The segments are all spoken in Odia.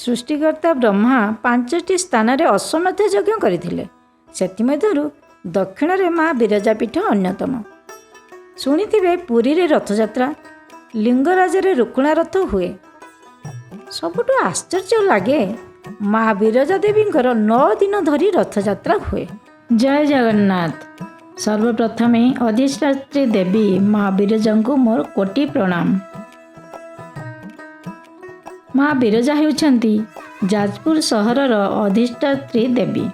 ସୃଷ୍ଟିକର୍ତ୍ତା ବ୍ରହ୍ମା 5ଟି ସ୍ଥାନରେ ଅଶ୍ୱମେଧ ଯଜ୍ଞ କରିଥିଲେ। ସେଥିମଧ୍ୟରୁ ଦକ୍ଷିଣରେ ମା ବିରଜା ପୀଠ ଅନ୍ୟତମ। ଶୁଣିଥିବେ ପୁରୀରେ ରଥଯାତ୍ରା, ଲିଙ୍ଗରାଜରେ ରୁକୁଣା ରଥ ହୁଏ। ସବୁଠୁ ଆଶ୍ଚର୍ଯ୍ୟ ଲାଗେ ମା ବିରଜା ଦେବୀଙ୍କର 9 ଦିନ ଧରି ରଥଯାତ୍ରା ହୁଏ। ଜୟ ଜଗନ୍ନାଥ। ସର୍ବପ୍ରଥମେ ଅଧିଷ୍ଠାତ୍ରୀ ଦେବୀ ମା ବିରଜାଙ୍କୁ ମୋର କୋଟି ପ୍ରଣାମ। ମା ବିରଜା ହେଉଛନ୍ତି ଯାଜପୁର ସହରର ଅଧିଷ୍ଠାତ୍ରୀ ଦେବୀ।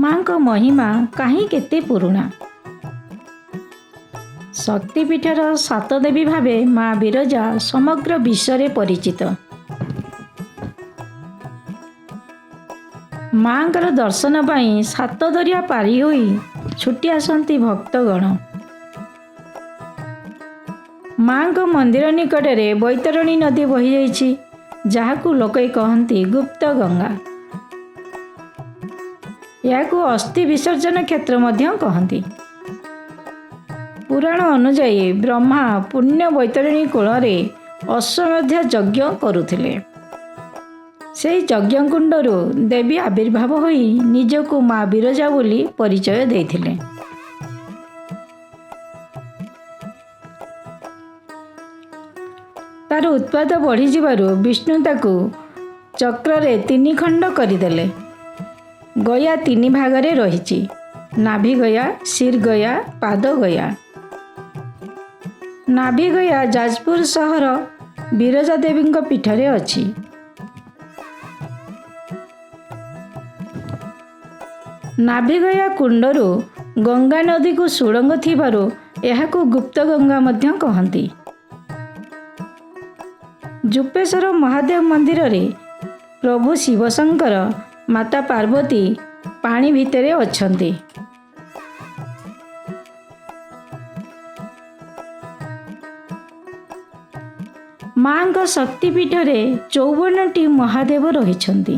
ମାଙ୍କ ମହିମା କାହିଁ କେତେ ପୁରୁଣା। ଶକ୍ତିପୀଠର 7 ଦେବୀ ଭାବେ ମା ବିରଜା ସମଗ୍ର ବିଶ୍ୱରେ ପରିଚିତ। ମାଙ୍କର ଦର୍ଶନ ପାଇଁ 7 ଦରିଆ ପାରି ହୋଇ ଛୁଟି ଆସନ୍ତି ଭକ୍ତଗଣ। ମାଙ୍କ ମନ୍ଦିର ନିକଟରେ ବୈତରଣୀ ନଦୀ ବହିଯାଇଛି, ଯାହାକୁ ଲୋକେ କହନ୍ତି ଗୁପ୍ତ ଗଙ୍ଗା। ଏହାକୁ ଅସ୍ଥି ବିସର୍ଜନ କ୍ଷେତ୍ର ମଧ୍ୟ କହନ୍ତି। ପୁରାଣ ଅନୁଯାୟୀ ବ୍ରହ୍ମା ପୁଣ୍ୟ ବୈତରଣୀ କୂଳରେ ଅଶ୍ୱମେଧ ଯଜ୍ଞ କରୁଥିଲେ। ସେହି ଯଜ୍ଞକୁଣ୍ଡରୁ ଦେବୀ ଆବିର୍ଭାବ ହୋଇ ନିଜକୁ ମା ବିରଜା ବୋଲି ପରିଚୟ ଦେଇଥିଲେ। ତାର ଉତ୍ପାତ ବଢ଼ିଯିବାରୁ ବିଷ୍ଣୁ ତାକୁ ଚକ୍ରରେ 3 ଖଣ୍ଡ କରିଦେଲେ। ଗୟା 3 ଭାଗରେ ରହିଛି: ନାଭି ଗୟା, ଶିର ଗୟା, ପାଦ ଗୟା। ନାଭି ଗୟା ଯାଜପୁର ସହର ବିରଜା ଦେବୀଙ୍କ ପୀଠରେ ଅଛି। ନାଭିଗୟା କୁଣ୍ଡରୁ ଗଙ୍ଗା ନଦୀକୁ ସୁଡ଼ଙ୍ଗ ଥିବାରୁ ଏହାକୁ ଗୁପ୍ତ ଗଙ୍ଗା ମଧ୍ୟ କହନ୍ତି। ଯୁପେଶ୍ୱର ମହାଦେବ ମନ୍ଦିରରେ ପ୍ରଭୁ ଶିବଶଙ୍କର, ମାତା ପାର୍ବତୀ ପାଣି ଭିତରେ ଅଛନ୍ତି। ମାଙ୍କ ଶକ୍ତିପୀଠରେ 54ଟି ମହାଦେବ ରହିଛନ୍ତି।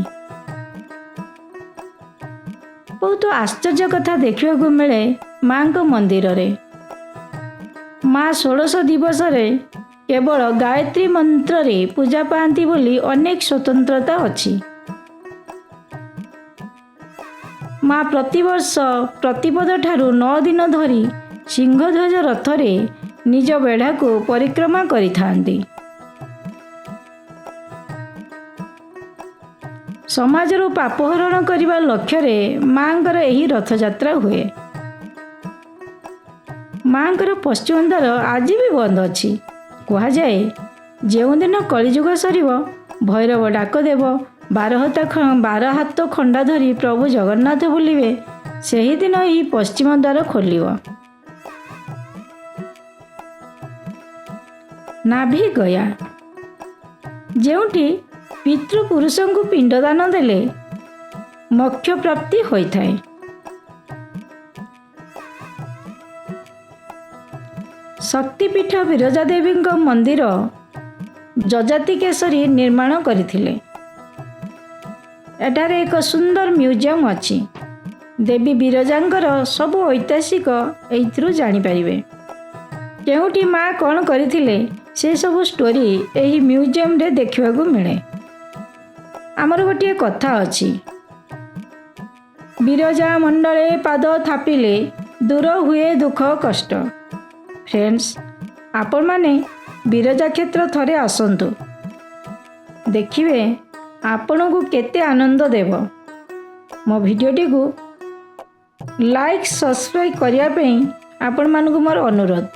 ବହୁତ ଆଶ୍ଚର୍ଯ୍ୟ କଥା ଦେଖିବାକୁ ମିଳେ ମାଙ୍କ ମନ୍ଦିରରେ। ମା ଷୋଡ଼ଶ ଦିବସରେ କେବଳ ଗାୟତ୍ରୀ ମନ୍ତ୍ରରେ ପୂଜା ପାଆନ୍ତି ବୋଲି ଅନେକ ସ୍ୱତନ୍ତ୍ରତା ଅଛି। ମା ପ୍ରତିବର୍ଷ ପ୍ରତିପଦ ଠାରୁ 9 ଦିନ ଧରି ସିଂହଧ୍ୱଜ ରଥରେ ନିଜ ବେଢ଼ାକୁ ପରିକ୍ରମା କରିଥାନ୍ତି। ସମାଜରୁ ପାପହରଣ କରିବା ଲକ୍ଷ୍ୟରେ ମାଙ୍କର ଏହି ରଥଯାତ୍ରା ହୁଏ। ମାଙ୍କର ପଶ୍ଚିମ ଦ୍ୱାର ଆଜି ବି ବନ୍ଦ ଅଛି। କୁହାଯାଏ ଯେଉଁଦିନ କଳିଯୁଗ ସରିବ, ଭୈରବ ଡାକ ଦେବ, 12 ହାତ ଖଣ୍ଡା ଧରି ପ୍ରଭୁ ଜଗନ୍ନାଥ ବୁଲିବେ, ସେହିଦିନ ଏହି ପଶ୍ଚିମ ଦ୍ୱାର ଖୋଲିବ। ନାଭି ଗୟା, ଯେଉଁଠି ପିତୃପୁରୁଷଙ୍କୁ ପିଣ୍ଡଦାନ ଦେଲେ ମୋକ୍ଷ ପ୍ରାପ୍ତି ହୋଇଥାଏ। ଶକ୍ତିପୀଠ ବିରଜା ଦେବୀଙ୍କ ମନ୍ଦିର ଯଯାତି କେଶରୀ ନିର୍ମାଣ କରିଥିଲେ। ଏଠାରେ ଏକ ସୁନ୍ଦର ମ୍ୟୁଜିୟମ୍ ଅଛି। ଦେବୀ ବିରଜାଙ୍କର ସବୁ ଐତିହାସିକ ଏଇଥିରୁ ଜାଣିପାରିବେ। କେଉଁଠି ମା କ'ଣ କରିଥିଲେ ସେସବୁ ଷ୍ଟୋରି ଏହି ମ୍ୟୁଜିୟମ୍ରେ ଦେଖିବାକୁ ମିଳେ। ଆମର ଗୋଟିଏ କଥା ଅଛି, ବିରଜା ମଣ୍ଡଳେ ପାଦ ଥାପିଲେ ଦୂର ହୁଏ ଦୁଃଖ କଷ୍ଟ। ଫ୍ରେଣ୍ଡସ୍, ଆପଣମାନେ ବିରଜା କ୍ଷେତ୍ର ଥରେ ଆସନ୍ତୁ, ଦେଖିବେ ଆପଣଙ୍କୁ କେତେ ଆନନ୍ଦ ଦେବ। ମୋ ଭିଡ଼ିଓଟିକୁ ଲାଇକ୍ ସବସ୍କ୍ରାଇବ୍ କରିବା ପାଇଁ ଆପଣମାନଙ୍କୁ ମୋର ଅନୁରୋଧ।